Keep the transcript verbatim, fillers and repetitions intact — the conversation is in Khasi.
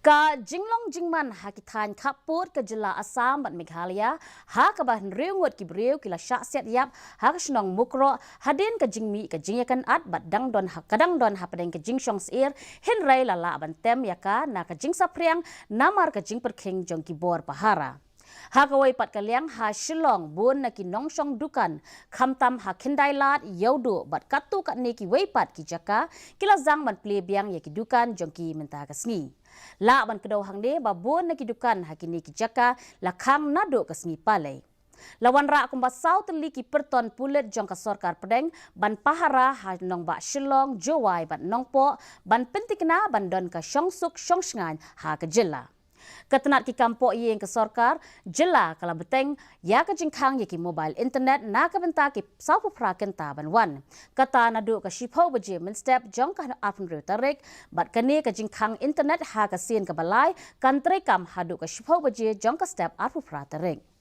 Ka jinglong jingman ha ki thain khappud ka jylla Assam bad Meghalaya, ha kaba hynriew ngut ki briew ki la shah siat ïap ha ka shnong Mukroh hadien ka jingmih ka jingïakynad bad dang don ha ka dang don hapdeng ka jingshong syier, hynrei la lah ban tem ïa ka na ka jingsaphriang namar ka jingpyrkhing jong ki bor pahara. Ha kawei pat ka liang ha Shillong bun na ki nongshong dukan khamtam ha Khyndailad, Ïewduh bad katto katne kiwei pat ki jaka ki la zang ban plie biang ïa ki dukan jong ki mynta ka sngi. Lah ban kdew hangne ba bun na ki dukan ha kine ki jaka la khang naduh ka sngi Palei. La wanrah kumba saw tylli ki pyrton pulit jong ka sorkar pdeng ban pahara ha nongbah Shillong, Jowai bad Nongpoh ban pyntikna ban don ka shongsuk shongshngaiñ ha ka jylla. Ka tnat ki kam poh ïing ka sorkar jylla ka la bteng ïa ka jingkhang ïa ki mobile internet na ka bynta ki sawphew phra kynta ban wan. Kata naduh ka shiphew baje mynstep jong ka arphew hynriew tarik, bad kane ka jingkhang internet ha ka sien kaba lai kan treikam haduh ka shiphew baje jong ka step arphew phra tarik.